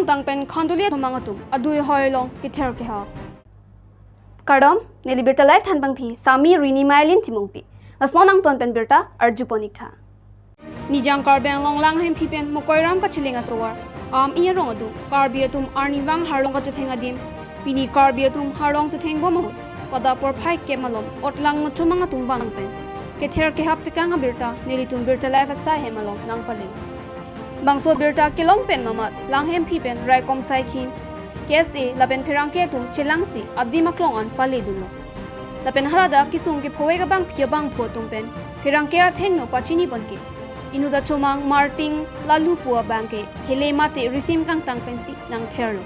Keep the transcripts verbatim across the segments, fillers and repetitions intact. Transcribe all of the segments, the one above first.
Tang pen khanduli atum, ang atum adui hoi along kether kehap. Kardom, neli Birta Live thanbangpi Sami Rini Mailin Timungpi. Lasnon angton pen birta arjupon ik tha. Nijang Karbi Anglong Langhemphi pen Mokoiram kachiling atovar, Am-i arong adung Karbi atum arnivang harlong kachetheng adim, pini Karbi atum harlong chetheng bom ahut pada porphai kep malom otlang no chomang atum vanang pen kether kehap tekang abirta nelitum Birta Live asai hem along nangpale. Bangso birta kelong pen mamat Langhemphi pen raikom saikhim, K S A lapen pherangke atum chelangsi adim aklong an pale dunlo. Lapen haladak kesung kephovek abangpi abangphu atum pen pherangke athengno pachini ponke inut achomang Martin Lalu pu abang ke hele mate risim kangtang pensi nangtherlo.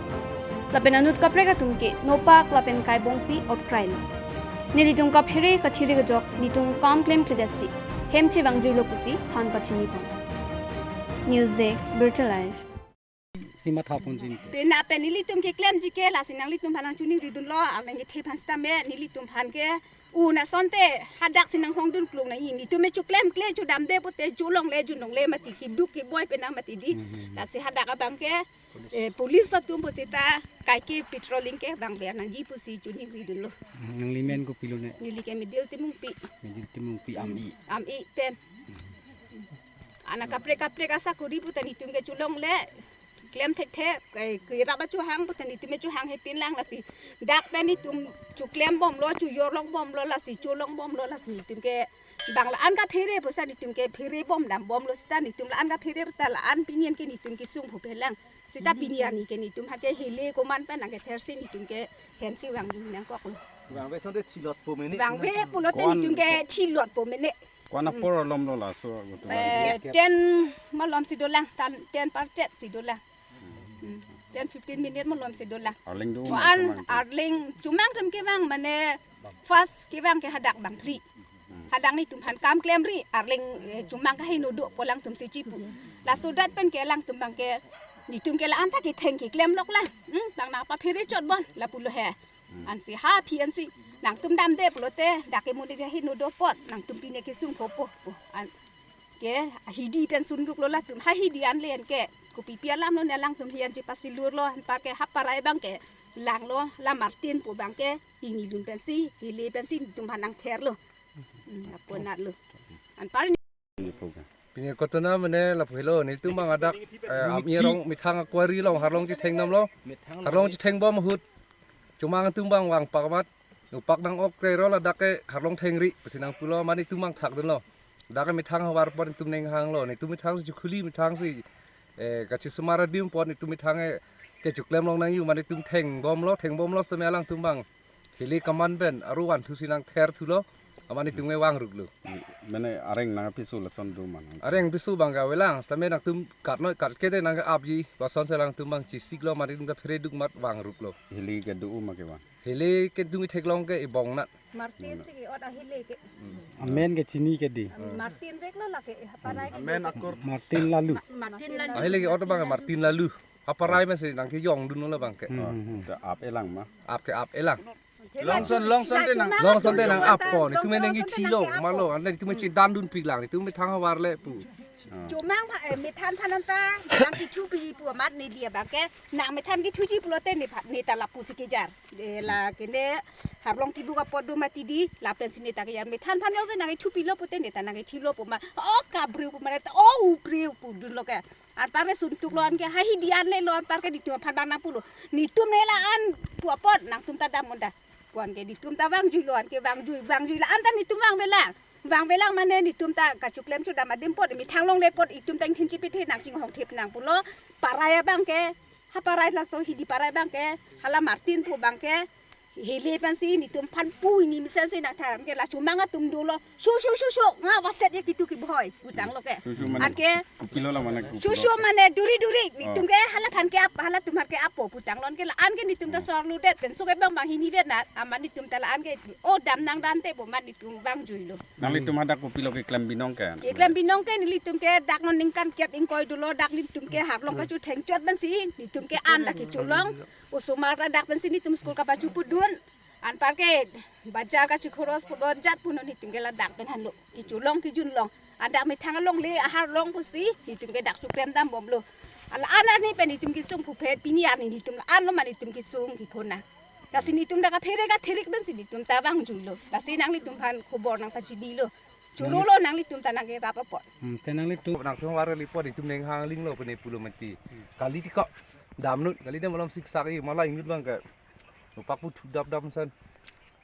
Lapen anut kaprek atum ke nopak lapen kaibongsi otkrailo. Nelitum kaphere kathiri kejok netum kam klemkledetsi hem chevangjuilo pusi han pachini pon. News Desk, Birta Live. Sima thapon jinte. Pena pen nelitum keklemji ke lasi nanglitum aphan nangchoningri dunlo, arleng kethe aphan sitame nelitum aphan ke un asonte hadaksi nanghongdun klung nangji. Netum me choklemkle chodamde pote cholongle junlongle mati, keduk keboi penang mati di. Mhm. Lasi hadak abang ke, eh, police atum pusita kaike patrolling ke bang be nangji pusi choningri dunlo. Nangli men kopilo ne? Neli ke Medil Timungpi. Medil Timungpi Am-i. Am-i pen. Ana kaprek kaprek asakuri puta netum ke cholongle, klem thekthe, eh, kerap achohang puta netum me chohanghe pinlang lasi. Dak pen netum choklem bomlo, choyor long bomlo lasi, cholong bomlo lasi netum ke bang la-an kaphere pusa netum ke phere bomdam bomlo sita netum la-an kaphere pusa la-an pini an ke netum kesung phopelang. Sita pini arni ke netum aphan ke hele komat pen nangkethersi netum ke hem chevangdun nangkoklo. Vangve asonte thilot po mene. Vangve pulote netum ke thilot po mene. Ko-an apor alomlo laso agotu? Eh, ten malomsi dolang, tan, ten parchet si dolang. Hmm, ten fifteen minute malomsi dolang. Arleng do. Ko-an, chomang, arleng chomang atum kevang mane first kevang ke hadak bangphli. Hmm. Hadak netum aphan kam klemri, arleng, eh, chomang kaheno dopo alangtum si chipu. Laso adet pen ke alangtum abang ke netum ke la-an ta ketheng keklemlok lang. Hmm, bang nangpaphere chot bon, lapulo he. Hmm. Ansi ha aphi ansi nangtum damde pulote dak ke monit kaheno do apot nangtum pine kesung phopo. Oh, an ke hidi pen sunduklo latum, ha hidi anle an ke kopipi alamlo ne alangtum hi an chepasilurlo, anpar ke ha parai abang ke langlo, la Martin pu abang ke ingilun pensi, hele pensi netum aphan nangtherlo. Hmm, aponatlo. Anpar Pini kotona mane lapu helo, netum abang adak, eh, Am-i arong methang a-quarry along harlong chetheng damlo. Harlong chetheng bom ahut chomang atum abang vangpak amat, nopak nang-ok krero ladak ke harlong thengri pusi nangpulo, mane netum abang thakdunlo. Dak ke methang havar apot netum ning hanglo, netum methangsi chukhuli methangsi, eh, kachesomar adim apot netum methang ke kechoklem long nangji, mane netum theng bomlo, theng bomlo sitame alangtum abang hele kaman pen aru vanthusi nangther thulo, amat netum ke vangruklo. Mane areng nangpiso lason do ma nang? Areng piso abang ke avelang, sitame nangtum katnoi katke te nangke-apji, lasonsi alangtum abang chesiklo, mane netum kaphere duk amat vangruklo. Hele kedo ma kevang? Hele kedung itheklong ke ibong nat. Martin si ke-ot ahele ke. Amen ke chini ke di. Martin veklo lake, ha parai ke. Amen akur. Martin Lalu. Ma-, Martin Lalu. Ahele ke-ot abang Martin Lalu. Ha parai masi nangkejongdunlo abang ke. Hmm, hmm, hmm. Te ap-elang ma? Ap ke ap-elang. Longson, longson te nang. Longson te nang-appo, netum me nangkethilo, malo, ante netum me chedandunpiklang, netum methang havar le pu. Ah. Chomang aphan, eh, methan aphan anta nangkethupi pu amat neli abang ke, nang methan kethuji pulote ne pha-, neta lapusi kejar. Eh, la kene harlong kebuk apot do mati di, lapensi neta kejar. Methan aphan jongsi nangkethupilo pute neta nangkethilo pu ma. O kabriu pu ma, neta o ubriu pudunlo ke. Anpar ke suntuklo, anke ha hidi anlelo, anpar ke netum aphan bang nangpulo. Netum ne la-an pu apot nangtum ta damnon ta. Ko-an ke netum ta vangjuilo, anke vangjui, vangjui la-an ta netum vangvelang. Vangvelang mane netum ta kachoklem chodam adim apot, methang longle apot, netum ta ingthin chipithe nangchinghongthip nangpulo. Parai abang ke, ha parai laso hidi parai abang ke, hala Martin pu abang ke, hele pensi netum aphan pu ini pensi nangtharan ke la chomang atum dolo. Sho, sho, sho, sho, nga vaset ye kitu kibhoi, putanglo ke. Sho, sho mane anke kopilo la mane kopilo. Sho, sho mane duri, duri, oh, netum ke hala aphan ke-ap, halatum aphan ke-appo, putanglo anke la-an ke netum ta sorludet, penso ke bang bang hini vet nat, amat netum ta la-an ke, o dam nangdante pu amat netum vangjuilo. Nanglitum hadak kopilo keklem binong ke? Keklem binong ke nelitum ke dak non ningkan kep ingkoi dolo, dak netum ke harlong kachetheng chot pensi, netum ke an dak kecholong, osomar ta dak pensi netum school kapachupudun, anpar ke bajar kachikhoros pudon jat punon netum ke ladak pen henlo kecholong kejunlong. An dak methang alongle aharlong pusi netum ke dak choklem dambomlo. Ala an arni pen itum kesung puphe, pini arni itum la an lo mane itum kesung kiphona. Lasi itum dak aphere ka therik pensi itum ta vangjuilo. Lasi nanglitum aphan khobor nangpachinilo. Chorolo nanglitum ta nangkerap apot. Hmm, te nanglitum. Nangtum var kali apot itum ning hang linglo pene pulo mati. Kali tiko damnut, kali dam alam siksak i mala ingnut abang ke. Upak pu thu dap dap san.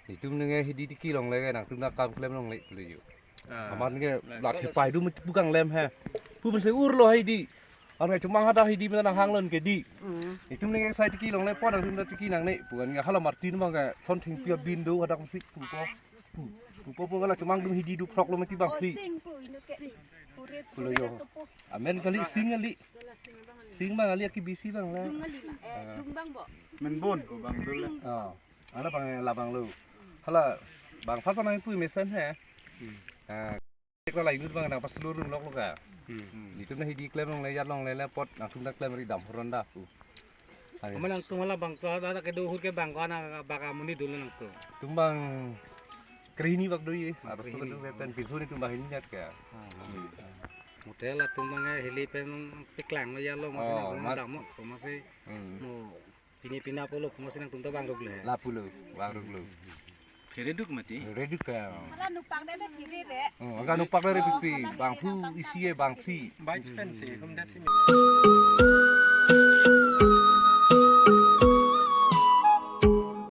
Itum ning hidi tiki longle ke nangtum ta kam klem longle pulo yo. Ah. Amat ke la- la thipai dum pu kanglem he. Pu pensi urlo hidi. An ngai chomang hadak hidi mena nang hanglon ke di. Hmm. Itum ning sai tiki longle apot nangtum ta tiki nangne. Pu an ngai hala Martin abang ke son thengpi abin do hadak musik pupo. Pu, pupo pu kala chomang dum hidi do phrok lo mati Oh, bangsi. Sing pu inut ke. Purit, Pulo purit yo. Sopo. Amen kali sing kali. Sing abang kali aki bisi abang la. Dung kali ma. Eh, Ah. Dung bang bo. Menbon ko bang dul la. Oh. Ala abang labang lo. Hala bang pha nangpu mesen he. Hmm. Ah. Kala inut abang nangpaslo rung lok lo ka. Hmm. Itum na hidi klem longle yat longle le apot nangtum ta klemri dam horon da pu. Ayo. Amat nangtum hala bang ta ada kedo hur ke bang ko ana baka amonit dolo nangtum. Itum abang krehini bak do ye. Harus krehini. Kedo pen pinso itum banghini niat ke. Ah, ah. Hmm. Motel atum abang hili pen piklang lo yat lo masi Oh, nangtum mat- damot ko masi Hmm. mo pini pina pulo ko masi nangtum ta vang ruk le. La pulo, vang ruk lo. Phere duk mati. Phere duk ka. Hala nupak dede phere re. Oh, aga nupak dede pipi, bangphu isi ye bangphi. Bai pen si, hum dat si.